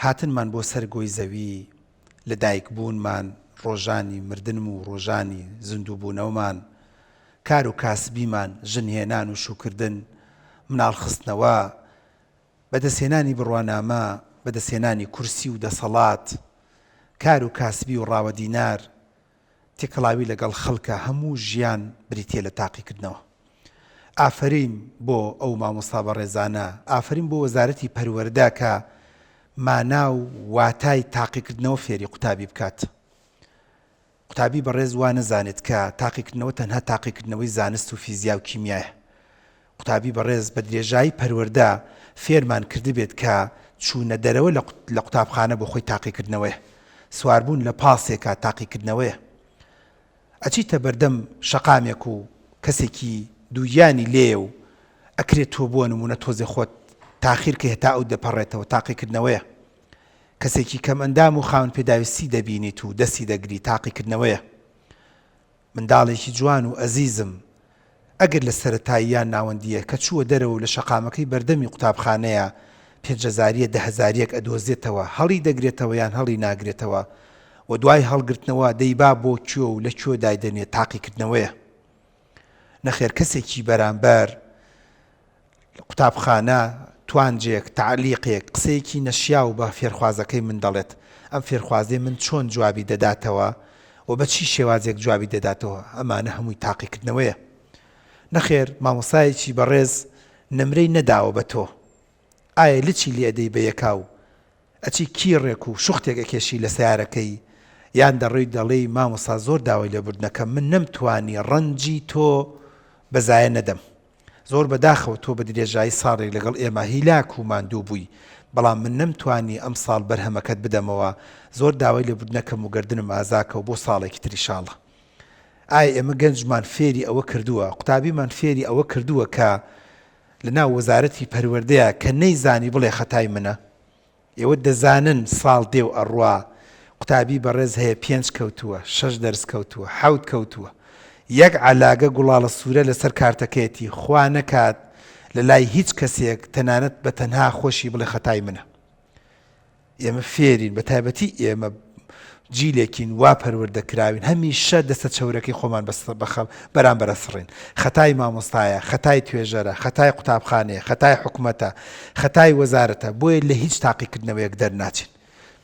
هاتنمان بۆ سەر گۆی زەوی، لە دایک بوونمان، ڕۆژانی مردنم و ڕۆژانی زیندوو بوونەوەمان، کار و کاسبیمان، ژن هێنان و شووکردن، مناڵ خستنەوە، بەدەستهێنانی بڕوانامە، بەدەستهێنانی کورسی و دەسەڵات، کار و کاسبی و ڕاوە دینار، تێکەڵاوی لەگەڵ خەڵکە هەموو ژیان بریتیە لە تاقیکردنەوە. ئافەرین بۆ ئەو مامۆستا بەڕێزانە، ئافەرین بۆ وەزارەتی پەروەردە کە مانا و واتای تاقیکردنەوە فێری قوتابی بکات. قوتابی بەڕێز وا نەزانێت کە تاقیکردنەوە تەنها تاقیکردنەوەی زانست و فیزیا و کیمیایە. قوتابی بەڕێز بە درێژایی پەروەردە فێرمان کردبێت کە چوونە دەرەوە لە قوتابخانە بۆ خۆی تاقیکردنەوەیە. سواربوون لە پاسێکا تاقیکردنەوەیە. ئەچیتە بەردەم شەقامێک و کەسێکی دووگیانی لێیە و ئەکرێت تۆ بۆ نموونە تۆزێ خۆت تاخیر کەی هەتا ئەو دەپەڕێتەوە، تاقیکردنەوەیە. کەسێکی کەمئەندام و خاوەن پێداویستی دەبینیت و دەستی دەگری، تاقیکردنەوەیە. منداڵێکی جوان و ئەزیزم ئەگەر لە سەرەتایی یان ناوەندییە کە چووە دەرەوە و لە شەقامەکەی بەردەمی قوتابخانەیە پێنجهەزارییە دەهەزارییەک ئەدۆزێتەوە هەڵی دەگرێتەوە یان هەڵی ناگرێتەوە و دوای هەڵگرتنەوە دەیبا بۆ کوێ و لە کوێ دایدەنێ تاقیکردنەوەیە نەخێر کەسێکی بەرامبەر قوتابخانە توانجێک، تەعلیقێک، قسەیەکی نەشیاو بە فێرخوازەکەی من دەڵێت، ئەم فێرخوازەی من چۆن جوابی دەداتەوە و بە چی شێوازێک جوابی دەداتەوە، ئەمانە هەمووی تاقیکردنەوەیە. نەخێر مامۆستایەکی بەڕێز نمرەی نەداوە بە تۆ، ئایا لچی لێ ئەدەی بە یەکا و ئەچی کیڕێک و شوختێک ئەکێشی لە سەیارەکەی یان دەڕۆی دەڵێی مامۆستا زۆر داوای لێبوردنەکەم من نەمتوانی ڕەنجی تۆ بە زایە نەدەم. زۆر بەداخەوە تۆ بە درێژایی ساڵێک لەگەڵ ئێمە هیلاک و ماندوو بووی، بەڵام من نەمتوانی ئەمساڵ بەرهەمەکەت بدەمەوە، زۆر داوای لێبوردنەکەم و گەردنم ئازاکە و بۆ ساڵێکی تر ئیشاڵا. ئایا ئێمە گەنجمان فێری ئەوە کردووە، قوتابیمان فێری ئەوە کردووە کە لەناو وەزارەتی پەروەردەیە کە نەیزانی بڵێ خەتای منە؟ ئێوە دەزانن ساڵ دێ و ئەڕوا، قوتابی بەڕێز هەیە پێنج کەوتووە، شەش دەرس کەوتووە، حەوت کەوتووە. یەک عەلاگە گوڵاڵە سوورە لەسەر کارتەکەیەتی، خوا نەکات لە لای هیچ کەسێک تەنانەت بە تەنها خۆشی بڵێ خەتای منە. ئێمە فێرین، بە تایبەتی ئێمە جیلێکین وا پەروەردە کراوین هەمیشە دەستە چەورەکەی خۆمان بەرامبەر ئەسڕین. خەتای مامۆستایە، خەتای توێژەرە، خەتای قوتابخانەیە، خەتای حکومەتە، خەتای وەزارەتە، بۆیە لە هیچ تاقیکردنەوەیەک دەرناچین.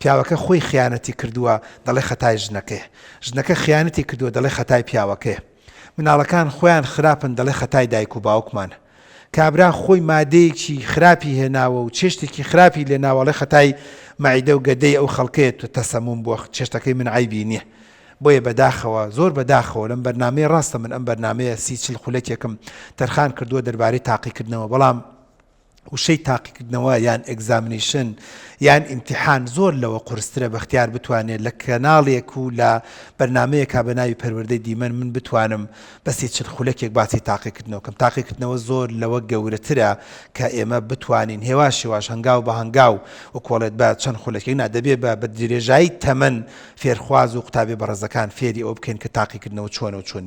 پیاوەکە خۆی خیانەتی کردووە دەڵێ خەتای ژنەکەیە. ژنەکە خیانەتی کردووە دەڵێ خەتای پیاوەکەیە. مناڵەکان خۆیان خراپن دەڵێ خەتای دایک و باوکمانە. کابرا خۆی مادەیەکی خراپی هێناوە و چێشتێکی خراپی لێناوە ئەڵێ خەتای مەعیدە و گەدەی ئەو خەڵکەیە تەسەموم بووە چێشتەکەی من عەیبی نیە بۆیە بەداخەوە زۆر بەداخەوە لەم بەرنامەیە ڕاستە من ئەم بەرنامەیە سی چل خولەکێکم تەرخان کردووە دەربارەی تاقیکردنەوە بەڵام وشەی تاقیکردنەوە یان examination یان ئیمتیحان زۆر لەوە قورسترە بەختیار بتوانێت لە کەناڵێک و لە بەرنامەیەکا بە ناوی پەروەردەی دیمەن من بتوانم بە سی چل خولەکێک باسی تاقیکردنەوە کەم. تاقیکردنەوە زۆر لەوە گەورەترە کە ئێمە بتوانین هێواش هێواش هەنگاو بە هەنگاو وکۆڵێت بە چەند خولەکێک نا دەبێ بە بە درێژایی تەمەن فێرخواز و قوتابیە بەڕێزەکان فێری ئەوە بکەین کە تاقیکردنەوە چۆنە و چۆن نیە.